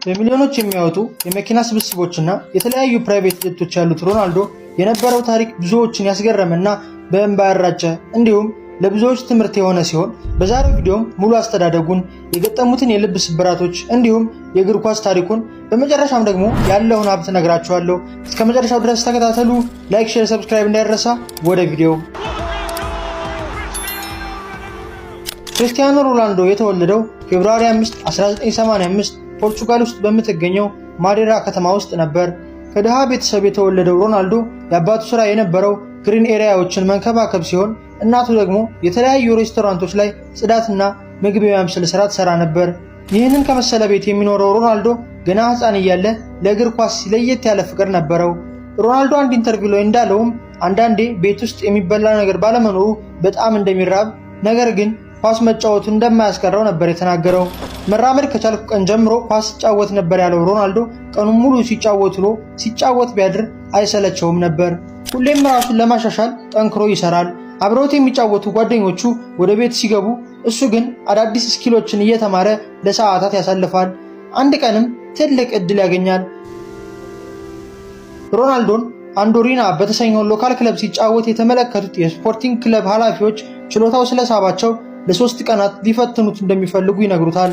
በሚሊዮኖች የሚያወጡ የመኪና ስብስቦችና የተለያዩ private ጀቶች ያሉት ሮናልዶ የነበረው ታሪክ ብዙዎችን ያስገረመና በእንባ ያራጨ እንዲሁም ለብዙዎች ትምህርት የሆነ ሲሆን፣ በዛሬው ቪዲዮም ሙሉ አስተዳደጉን፣ የገጠሙትን የልብ ስብራቶች እንዲሁም የእግር ኳስ ታሪኩን፣ በመጨረሻም ደግሞ ያለውን ሀብት ነግራችኋለሁ። እስከ መጨረሻው ድረስ ተከታተሉ። Like፣ share፣ subscribe እንዳይረሳ። ወደ ቪዲዮው። ክርስቲያኖ ሮናልዶ የተወለደው February 5 1985 ፖርቹጋል ውስጥ በምትገኘው ማዴራ ከተማ ውስጥ ነበር። ከድሃ ቤተሰብ የተወለደው ሮናልዶ የአባቱ ስራ የነበረው green area ዎችን መንከባከብ ሲሆን፣ እናቱ ደግሞ የተለያዩ ሬስቶራንቶች ላይ ጽዳትና ምግብ የማብሰል ስራ ትሰራ ነበር። ይህንን ከመሰለ ቤት የሚኖረው ሮናልዶ ገና ሕፃን እያለ ለእግር ኳስ ለየት ያለ ፍቅር ነበረው። ሮናልዶ አንድ interview ላይ እንዳለውም አንዳንዴ ቤት ውስጥ የሚበላ ነገር ባለመኖሩ በጣም እንደሚራብ፣ ነገር ግን ኳስ መጫወቱ እንደማያስቀረው ነበር የተናገረው። መራመድ ከቻልኩ ቀን ጀምሮ ኳስ ሲጫወት ነበር ያለው ሮናልዶ ቀኑን ሙሉ ሲጫወት ውሎ ሲጫወት ቢያድር አይሰለቸውም ነበር። ሁሌም ራሱን ለማሻሻል ጠንክሮ ይሰራል። አብረውት የሚጫወቱ ጓደኞቹ ወደ ቤት ሲገቡ እሱ ግን አዳዲስ skill ኦችን እየተማረ ለሰዓታት ያሳልፋል። አንድ ቀንም ትልቅ እድል ያገኛል። ሮናልዶን አንዶሪና በተሰኘው local ክለብ ሲጫወት የተመለከቱት የስፖርቲንግ ክለብ ኃላፊዎች ችሎታው ስለሳባቸው ለ3 ቀናት ሊፈትኑት እንደሚፈልጉ ይነግሩታል።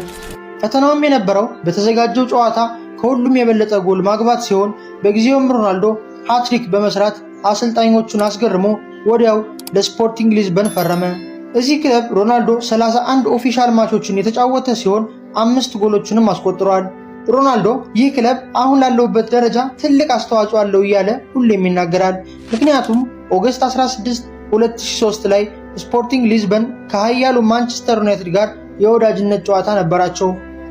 ፈተናውም የነበረው በተዘጋጀው ጨዋታ ከሁሉም የበለጠ ጎል ማግባት ሲሆን፣ በጊዜውም ሮናልዶ ሃትሪክ በመስራት አሰልጣኞቹን አስገርሞ ወዲያው ለስፖርቲንግ ሊዝበን ፈረመ። እዚህ ክለብ ሮናልዶ 31 official match ኦችን የተጫወተ ሲሆን፣ አምስት ጎሎችንም አስቆጥሯል። ሮናልዶ ይህ ክለብ አሁን ላለሁበት ደረጃ ትልቅ አስተዋጽኦ አለው እያለ ሁሌም ይናገራል። ምክንያቱም August 16 2003 ላይ ስፖርቲንግ ሊዝበን ከኃያሉ ማንቸስተር ዩናይትድ ጋር የወዳጅነት ጨዋታ ነበራቸው።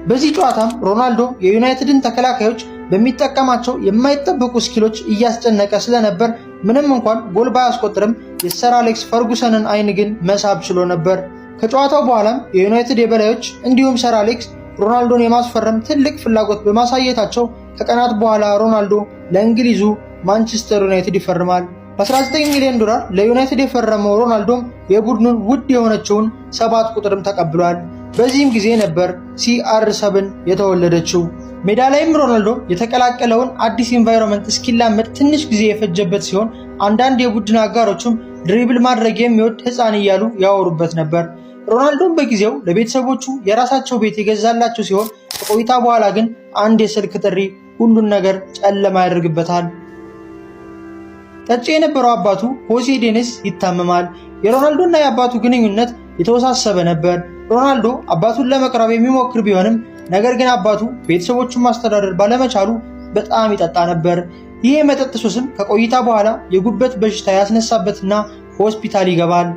በዚህ ጨዋታም ሮናልዶ የዩናይትድን ተከላካዮች በሚጠቀማቸው የማይጠበቁ skill ኦች እያስጨነቀ ስለነበር ምንም እንኳን ጎል ባያስቆጥርም የሰር አሌክስ ፈርጉሰንን አይን ግን መሳብ ችሎ ነበር። ከጨዋታው በኋላም የዩናይትድ የበላዮች እንዲሁም ሰር አሌክስ ሮናልዶን የማስፈረም ትልቅ ፍላጎት በማሳየታቸው ከቀናት በኋላ ሮናልዶ ለእንግሊዙ ማንቸስተር ዩናይትድ ይፈርማል። በ19 ሚሊዮን ዶላር ለዩናይትድ የፈረመው ሮናልዶም የቡድኑን ውድ የሆነችውን 7 ቁጥርም ተቀብሏል። በዚህም ጊዜ ነበር CR7 የተወለደችው። ሜዳ ላይም ሮናልዶ የተቀላቀለውን አዲስ environment እስኪላመድ ትንሽ ጊዜ የፈጀበት ሲሆን፣ አንዳንድ የቡድን አጋሮቹም dribble ማድረግ የሚወድ ሕፃን እያሉ ያወሩበት ነበር። ሮናልዶም በጊዜው ለቤተሰቦቹ የራሳቸው ቤት የገዛላቸው ሲሆን፣ ከቆይታ በኋላ ግን አንድ የስልክ ጥሪ ሁሉን ነገር ጨለማ ያደርግበታል። ጠጪ የነበረው አባቱ ሆሴ ዴኒስ ይታመማል። የሮናልዶና የአባቱ ግንኙነት የተወሳሰበ ነበር። ሮናልዶ አባቱን ለመቅረብ የሚሞክር ቢሆንም፣ ነገር ግን አባቱ ቤተሰቦቹን ማስተዳደር ባለመቻሉ በጣም ይጠጣ ነበር። ይህ የመጠጥ ሱስም ከቆይታ በኋላ የጉበት በሽታ ያስነሳበትና ሆስፒታል ይገባል።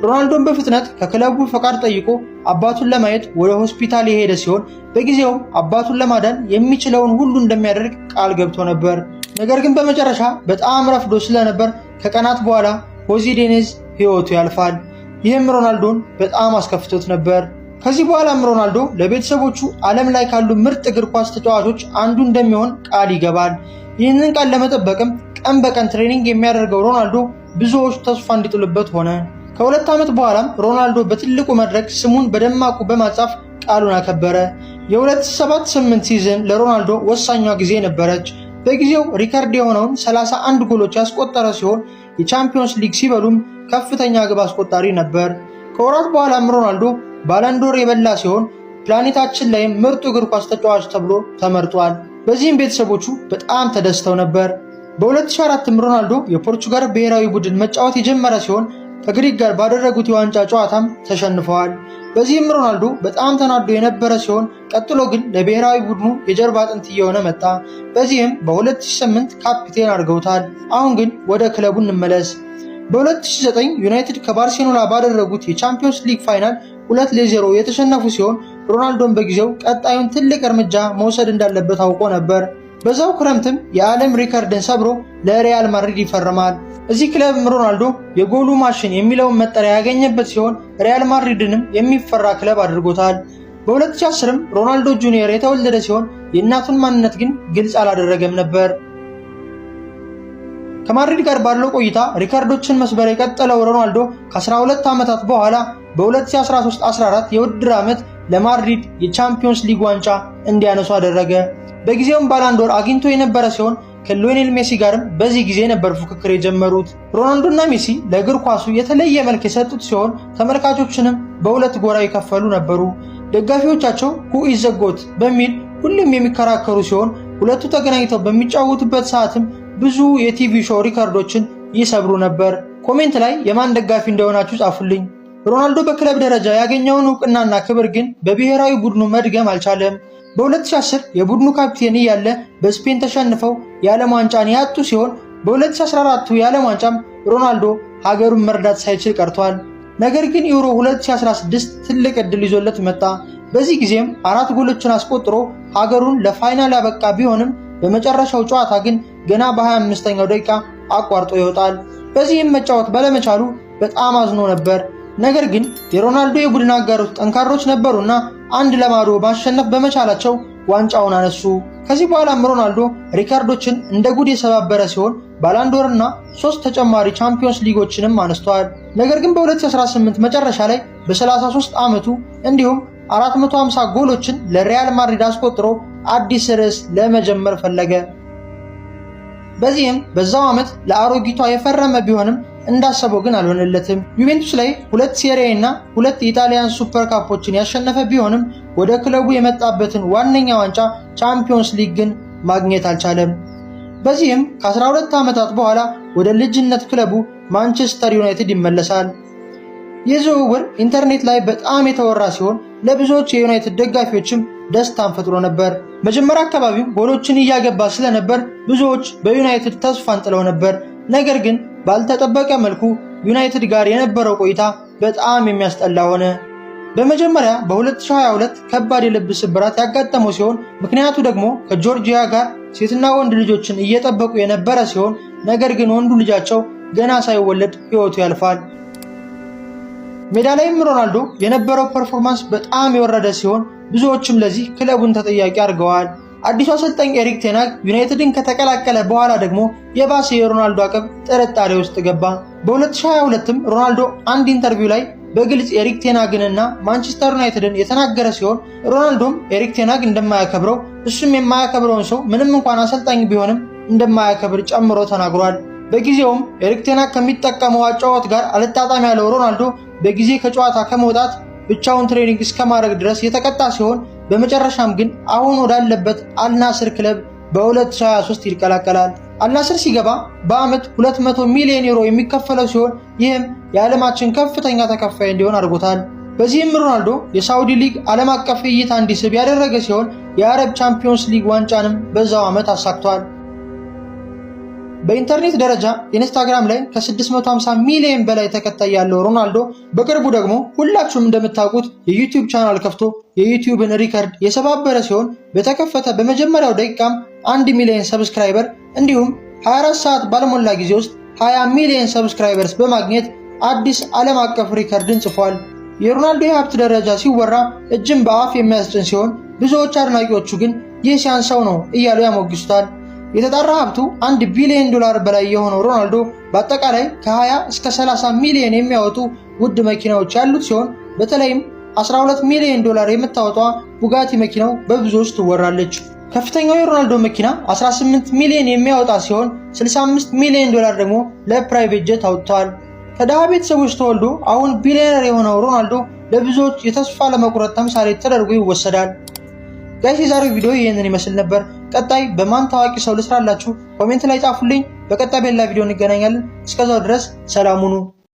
ሮናልዶን በፍጥነት ከክለቡ ፈቃድ ጠይቆ አባቱን ለማየት ወደ ሆስፒታል የሄደ ሲሆን፣ በጊዜውም አባቱን ለማዳን የሚችለውን ሁሉ እንደሚያደርግ ቃል ገብቶ ነበር። ነገር ግን በመጨረሻ በጣም ረፍዶ ስለነበር ከቀናት በኋላ ሆዜ ዴኔዝ ሕይወቱ ያልፋል። ይህም ሮናልዶን በጣም አስከፍቶት ነበር። ከዚህ በኋላም ሮናልዶ ለቤተሰቦቹ ዓለም ላይ ካሉ ምርጥ እግር ኳስ ተጫዋቾች አንዱ እንደሚሆን ቃል ይገባል። ይህንን ቃል ለመጠበቅም ቀን በቀን training የሚያደርገው ሮናልዶ ብዙዎች ተስፋ እንዲጥሉበት ሆነ። ከ2 ዓመት በኋላም ሮናልዶ በትልቁ መድረክ ስሙን በደማቁ በማጻፍ ቃሉን አከበረ። የ2007-8 season ለሮናልዶ ወሳኟ ጊዜ ነበረች። በጊዜው ሪከርድ የሆነውን 31 ጎሎች ያስቆጠረ ሲሆን፣ የቻምፒዮንስ ሊግ ሲበሉም ከፍተኛ ግብ አስቆጣሪ ነበር። ከወራት በኋላም ሮናልዶ ባላንዶር የበላ ሲሆን፣ ፕላኔታችን ላይም ምርጡ እግር ኳስ ተጫዋች ተብሎ ተመርጧል። በዚህም ቤተሰቦቹ በጣም ተደስተው ነበር። በ2004 ሮናልዶ የፖርቹጋል ብሔራዊ ቡድን መጫወት የጀመረ ሲሆን፣ ከግሪክ ጋር ባደረጉት የዋንጫ ጨዋታም ተሸንፈዋል። በዚህም ሮናልዶ በጣም ተናዶ የነበረ ሲሆን፣ ቀጥሎ ግን ለብሔራዊ ቡድኑ የጀርባ አጥንት እየሆነ መጣ። በዚህም በ2008 ካፒቴን አድርገውታል። አሁን ግን ወደ ክለቡ እንመለስ። በ2009 ዩናይትድ ከባርሴሎና ባደረጉት የቻምፒዮንስ ሊግ final 2-0 የተሸነፉ ሲሆን፣ ሮናልዶን በጊዜው ቀጣዩን ትልቅ እርምጃ መውሰድ እንዳለበት አውቆ ነበር። በዛው ክረምትም የዓለም ሪከርድን ሰብሮ ለሪያል ማድሪድ ይፈርማል። እዚህ ክለብም ሮናልዶ የጎሉ ማሽን የሚለውን መጠሪያ ያገኘበት ሲሆን፣ ሪያል ማድሪድንም የሚፈራ ክለብ አድርጎታል። በ2010ም ሮናልዶ ጁኒየር የተወለደ ሲሆን፣ የእናቱን ማንነት ግን ግልጽ አላደረገም ነበር። ከማድሪድ ጋር ባለው ቆይታ ሪከርዶችን መስበር የቀጠለው ሮናልዶ ከ12 ዓመታት በኋላ በ2013-14 የውድድር ዓመት ለማድሪድ የቻምፒዮንስ ሊግ ዋንጫ እንዲያነሱ አደረገ። በጊዜውም ባላንዶር አግኝቶ የነበረ ሲሆን ከሊዮኔል ሜሲ ጋርም በዚህ ጊዜ ነበር ፉክክር የጀመሩት። ሮናልዶና ሜሲ ለእግር ኳሱ የተለየ መልክ የሰጡት ሲሆን ተመልካቾችንም በሁለት ጎራ የከፈሉ ነበሩ። ደጋፊዎቻቸው "Who is the GOAT?" በሚል ሁሌም የሚከራከሩ ሲሆን ሁለቱ ተገናኝተው በሚጫወቱበት ሰዓትም ብዙ የ TV show ሪከርዶችን ይሰብሩ ነበር። Comment ላይ የማን ደጋፊ እንደሆናችሁ ጻፉልኝ። ሮናልዶ በክለብ ደረጃ ያገኘውን እውቅናና ክብር ግን በብሔራዊ ቡድኑ መድገም አልቻለም። በ2010 የቡድኑ ካፕቴን እያለ በስፔን ተሸንፈው የዓለም ዋንጫን ያጡ ሲሆን በ2014 የዓለም ዋንጫም ሮናልዶ ሀገሩን መርዳት ሳይችል ቀርቷል። ነገር ግን ዩሮ 2016 ትልቅ ዕድል ይዞለት መጣ። በዚህ ጊዜም አራት ጎሎችን አስቆጥሮ ሀገሩን ለ final ያበቃ ቢሆንም በመጨረሻው ጨዋታ ግን ገና በ25ኛው ደቂቃ አቋርጦ ይወጣል። በዚህም መጫወት ባለመቻሉ በጣም አዝኖ ነበር። ነገር ግን የሮናልዶ የቡድን አጋሮች ጠንካሮች ነበሩና 1-0 ማሸነፍ በመቻላቸው ዋንጫውን አነሱ። ከዚህ በኋላም ሮናልዶ ሪከርዶችን እንደ ጉድ የሰባበረ ሲሆን ባላንዶርና ሶስት ተጨማሪ ቻምፒዮንስ ሊጎችንም አንስተዋል። ነገር ግን በ2018 መጨረሻ ላይ በ33 ዓመቱ እንዲሁም 450 ጎሎችን ለሪያል ማድሪድ አስቆጥሮ አዲስ ርዕስ ለመጀመር ፈለገ። በዚህም በዛው ዓመት ለአሮጊቷ የፈረመ ቢሆንም እንዳሰበው ግን አልሆነለትም። ዩቬንቱስ ላይ ሁለት ሴሪኤ እና ሁለት የኢጣሊያን ሱፐር ካፖችን ያሸነፈ ቢሆንም ወደ ክለቡ የመጣበትን ዋነኛ ዋንጫ ቻምፒዮንስ ሊግ ግን ማግኘት አልቻለም። በዚህም ከ12 ዓመታት በኋላ ወደ ልጅነት ክለቡ ማንቸስተር ዩናይትድ ይመለሳል። ይህ ዝውውር ኢንተርኔት ላይ በጣም የተወራ ሲሆን ለብዙዎች የዩናይትድ ደጋፊዎችም ደስታን ፈጥሮ ነበር። መጀመሪያ አካባቢው ጎሎችን እያገባ ስለነበር ብዙዎች በዩናይትድ ተስፋን ጥለው ነበር። ነገር ግን ባልተጠበቀ መልኩ ዩናይትድ ጋር የነበረው ቆይታ በጣም የሚያስጠላ ሆነ። በመጀመሪያ በ2022 ከባድ የልብ ስብራት ያጋጠመው ሲሆን ምክንያቱ ደግሞ ከጆርጂያ ጋር ሴትና ወንድ ልጆችን እየጠበቁ የነበረ ሲሆን ነገር ግን ወንዱ ልጃቸው ገና ሳይወለድ ሕይወቱ ያልፋል። ሜዳ ላይም ሮናልዶ የነበረው performance በጣም የወረደ ሲሆን ብዙዎችም ለዚህ ክለቡን ተጠያቂ አድርገዋል። አዲሱ አሰልጣኝ ኤሪክ ቴንሃግ ዩናይትድን ከተቀላቀለ በኋላ ደግሞ የባሰ የሮናልዶ አቅም ጥርጣሬ ውስጥ ገባ። በ2022ም ሮናልዶ አንድ interview ላይ በግልጽ ኤሪክ ቴንሃግንና ማንቸስተር ዩናይትድን የተናገረ ሲሆን ሮናልዶም ኤሪክ ቴንሃግ እንደማያከብረው፣ እሱም የማያከብረውን ሰው ምንም እንኳን አሰልጣኝ ቢሆንም እንደማያከብር ጨምሮ ተናግሯል። በጊዜውም ኤሪክ ቴንሃግ ከሚጠቀመው አጨዋወት ጋር አልጣጣም ያለው ሮናልዶ በጊዜ ከጨዋታ ከመውጣት ብቻውን training እስከ ማድረግ ድረስ የተቀጣ ሲሆን በመጨረሻም ግን አሁን ወዳለበት አልናስር ክለብ በ2023 ይቀላቀላል። አልናስር ሲገባ በዓመት 200 ሚሊዮን ዩሮ የሚከፈለው ሲሆን ይህም የዓለማችን ከፍተኛ ተከፋይ እንዲሆን አድርጎታል። በዚህም ሮናልዶ የሳውዲ ሊግ ዓለም አቀፍ እይታ እንዲስብ ያደረገ ሲሆን የአረብ ቻምፒዮንስ ሊግ ዋንጫንም በዛው ዓመት አሳክቷል። በኢንተርኔት ደረጃ ኢንስታግራም ላይ ከ650 ሚሊዮን በላይ ተከታይ ያለው ሮናልዶ በቅርቡ ደግሞ ሁላችሁም እንደምታውቁት የዩቲዩብ ቻናል ከፍቶ የዩቲዩብን ሪከርድ የሰባበረ ሲሆን በተከፈተ በመጀመሪያው ደቂቃም 1 ሚሊዮን subscriber እንዲሁም 24 ሰዓት ባልሞላ ጊዜ ውስጥ 20 ሚሊዮን subscribers በማግኘት አዲስ ዓለም አቀፍ ሪከርድን ጽፏል። የሮናልዶ የሀብት ደረጃ ሲወራ እጅን በአፍ የሚያስጭን ሲሆን ብዙዎች አድናቂዎቹ ግን ይህ ሲያንሰው ነው እያሉ ያሞግሱታል። የተጣራ ሀብቱ 1 ቢሊዮን ዶላር በላይ የሆነው ሮናልዶ በአጠቃላይ ከ20 እስከ 30 ሚሊዮን የሚያወጡ ውድ መኪናዎች ያሉት ሲሆን በተለይም 12 ሚሊዮን ዶላር የምታወጣ ቡጋቲ መኪናው በብዙዎች ትወራለች። ከፍተኛው የሮናልዶ መኪና 18 ሚሊዮን የሚያወጣ ሲሆን 65 ሚሊዮን ዶላር ደግሞ ለ private jet አውጥቷል። ከድሃ ቤተሰቦች ተወልዶ አሁን ቢሊዮነር የሆነው ሮናልዶ ለብዙዎች የተስፋ አለመቁረጥ ተምሳሌት ተደርጎ ይወሰዳል። Guys፣ የዛሬው ቪዲዮ ይህንን ይመስል ነበር። ቀጣይ በማን ታዋቂ ሰው ልስራላችሁ? Comment ላይ ጻፉልኝ። በቀጣይ በሌላ ቪዲዮ እንገናኛለን። እስከዛው ድረስ ሰላም ሁኑ።